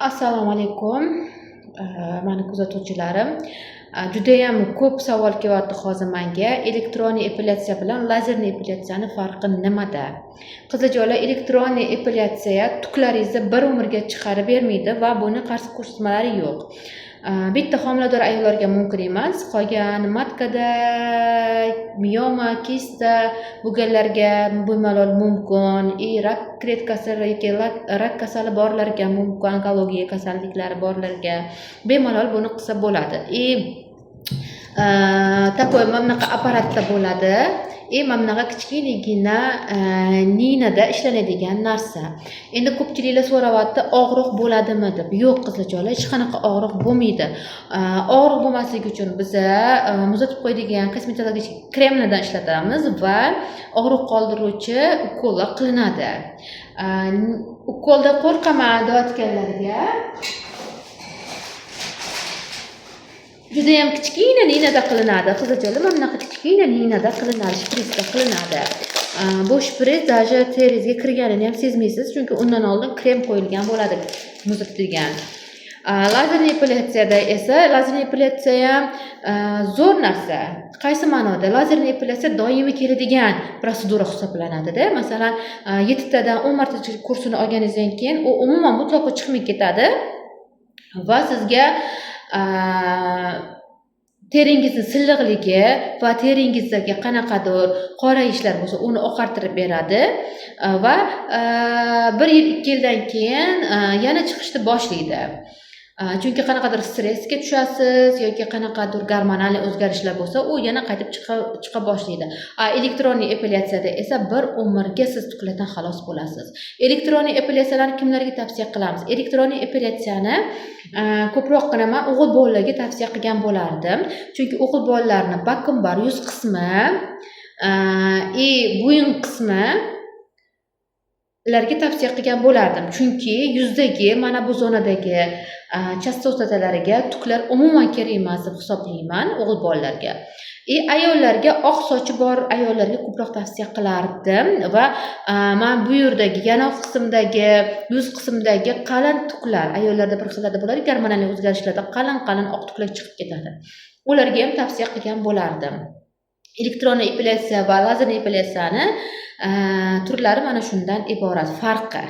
Assalomu alaykum, mani kuzatuvchilarim. Judayam ko'p savol kelyapti hozir menga. Электронный epilyatsiya bilan лазерный epilyatsiyani farqi nimada? Qizijolar, электронный epilyatsiya tuklaringizni bir umrga chiqarib bermaydi va buni qarshi ko'rsatmalari yo'q. Bitta homilador ayollarga mumkin emas, qolgan матка da, mioma, kista bo'lganlarga bemalol mumkin, и rak kletkasi yoki rak kasali borlarga mumkin, onkologiya kasalliklari borlarga bemalol buni qilsa bo'ladi. И такой mana bunaqa apparatda bo'ladi и mana bunaqa kichkinagina ninada ishlanadigan narsa. Endi ko'pchiliklar so'rayapti, og'riq bo'ladimi deb. Yo'q, qizlarjonlar, hech qanaqa og'riq bo'lmaydi. Og'riq bo'lmasligi uchun biza muzlatib qo'yadigan kosmetologik kremlardan ishlatamiz va og'riq qoldiruvchi ukollar qilinadi. Ukoldan qo'rqaman deyotganlarga judayam kichkina ninada qilinadi, qizlarjonlar, mana bunaqa kichkina ninada qilinadi, shpritsda qilinadi. Bu shprits даже teringizga kirganini ham sezmaysiz, chunki undan oldin krem qo'yilgan bo'ladi muzlatadigan. Лазерный epilyatsiyada esa, лазерный epilyatsiya ham zo'r narsa. Qaysi ma'noda? Лазерный epilyatsiya doimiy keladigan prosedura hisoblanadida. Masalan, 7 tadan 10 marta kursini olganingizdan keyin u umuman mutlaqo chiqmay ketadi va sizga teringizni silliqligi va teringizdagi qanaqadir qorayishlar bo'lsa, uni oqartirib beradi va bir yil, 2 yildan keyin yana chiqishni boshlaydi. Chunki qanaqadir stressga tushasiz yoki qanaqadir gormonal o'zgarishlar bo'lsa, u yana qaytib chiqa boshlaydi. A электронный epilyatsiyada esa bir umrga siz tuklardan xalos bo'lasiz. Электронный epilyatsiyalarni kimlarga tavsiya qilamiz? Электронный epilyatsiyani ko'proqgina man o'g'il bolalarga tavsiya qilgan bo'lardim, chunki o'g'il bolalarni bakimbar yuz qismi и bo'yin qismi ularga tavsiya qilgan bo'lardim, chunki yuzdagi mana bu zonadagi chastotalariga tuklar umuman kerak emas deb hisoblayman o'g'il bolalarga. И ayollarga, oq sochi bor ayollarga ko'proq tavsiya qilardim va man bu yerdagi yanoq qismidagi, yuz qismidagi qalin tuklar, ayollarda bir xillarda bo'ladi, gormonal o'zgarishlarda qalin qalin oq tuklar chiqib ketadi, ularga ham tavsiya qilgan bo'lardim. Электронный epilyatsiya va лазерный epilyatsiyani turlari mana shundan iborat, farqi.